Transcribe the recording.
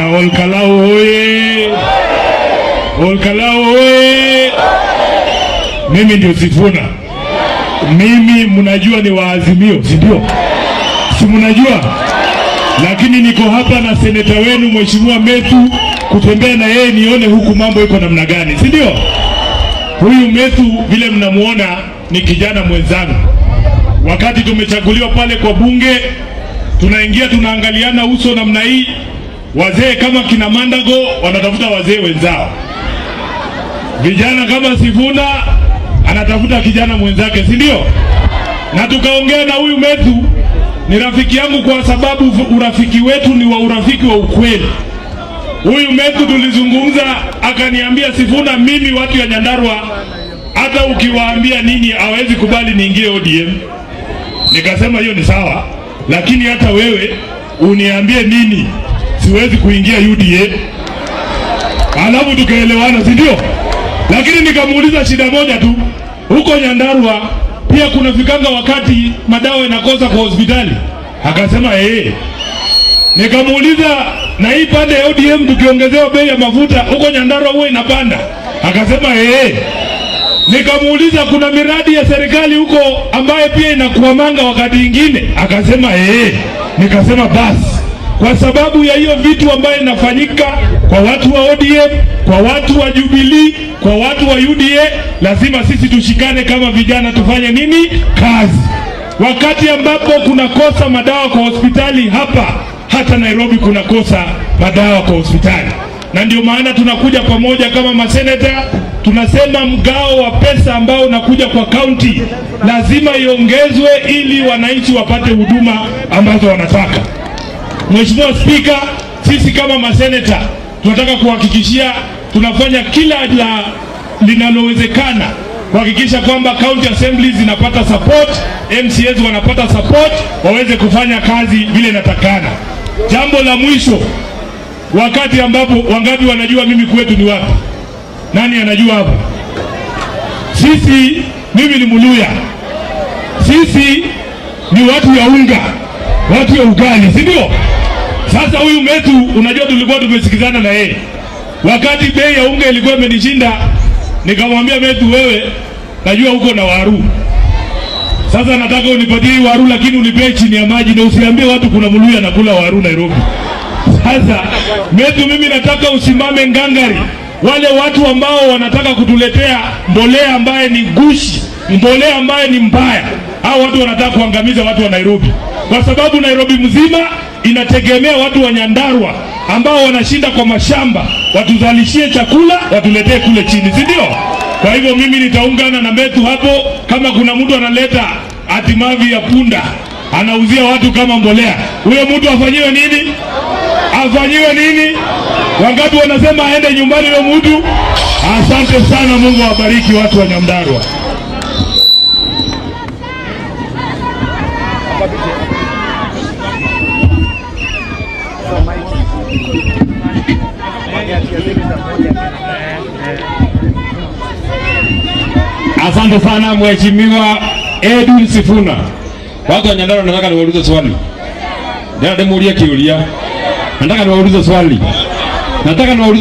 Olkalau oye! Olkalau oye! Mimi ndio Sifuna. Mimi mnajua ni wa Azimio, si ndio? Si mnajua? Lakini niko hapa na seneta wenu Mheshimiwa Methu, kutembea na yeye nione huku mambo iko namna gani, si ndio? Huyu Methu vile mnamuona ni kijana mwenzangu. Wakati tumechaguliwa pale kwa bunge, tunaingia tunaangaliana uso namna hii, wazee kama kina Mandago wanatafuta wazee wenzao, vijana kama Sifuna anatafuta kijana mwenzake, si ndio? Na tukaongea na huyu Methu, ni rafiki yangu kwa sababu urafiki wetu ni wa urafiki wa ukweli. Huyu Methu tulizungumza, akaniambia, "Sifuna, mimi watu ya Nyandarua hata ukiwaambia nini hawezi kubali niingie ODM." Nikasema hiyo ni sawa, lakini hata wewe uniambie nini, siwezi kuingia UDA. Alafu tukaelewana, si ndio? Lakini nikamuuliza shida moja tu, huko Nyandarua pia kunafikanga wakati madawa inakosa kwa hospitali? Akasema eh. Nikamuuliza, na hii pande ya ODM tukiongezewa bei ya mafuta huko Nyandarua huwa inapanda? Akasema eh. Nikamuuliza, kuna miradi ya serikali huko ambayo pia inakuamanga wakati ingine? Akasema eh. Nikasema basi, kwa sababu ya hiyo vitu ambayo inafanyika kwa watu wa ODM, kwa watu wa Jubilee, kwa watu wa UDA, lazima sisi tushikane kama vijana tufanye nini? Kazi. Wakati ambapo kuna kosa madawa kwa hospitali hapa, hata Nairobi kuna kosa madawa kwa hospitali, na ndio maana tunakuja pamoja kama maseneta, tunasema mgao wa pesa ambao unakuja kwa kaunti lazima iongezwe ili wananchi wapate huduma ambazo wanataka. Mheshimiwa Spika, sisi kama maseneta tunataka kuhakikishia tunafanya kila la linalowezekana kuhakikisha kwamba county assemblies zinapata support, MCAs wanapata support waweze kufanya kazi vile inatakana. Jambo la mwisho, wakati ambapo, wangapi wanajua mimi kwetu ni wapi? Nani anajua hapa? Sisi, mimi ni Mluhya, sisi ni watu ya unga, watu ya ugali, si ndio? Sasa huyu Methu, unajua tulikuwa tumesikizana na yeye wakati bei ya unga ilikuwa imenishinda, nikamwambia Methu, wewe najua uko na waru, sasa nataka unipatie hii waru, lakini unipee chini ya maji na usiambie watu kuna Mluhya anakula waru Nairobi. Sasa Methu, mimi nataka usimame ngangari, wale watu ambao wanataka kutuletea mbolea ambaye ni gushi, mbolea ambaye ni mbaya, hao watu wanataka kuangamiza watu wa Nairobi, kwa sababu Nairobi mzima inategemea watu wa Nyandarua ambao wanashinda kwa mashamba, watuzalishie chakula, watuletee kule chini, si ndio? Kwa hivyo mimi nitaungana na Methu hapo. Kama kuna mtu analeta ati mavi ya punda anauzia watu kama mbolea, huyo mtu afanyiwe nini? Afanyiwe nini? Wangapi wanasema aende nyumbani huyo mtu? Asante sana, Mungu awabariki watu wa Nyandarua. Asante sana Mheshimiwa Edwin Sifuna. Watu wa Nyandarua nataka niwaulize swali. Ndio nimuulie kiulia. Nataka niwaulize swali. Nataka niwaulize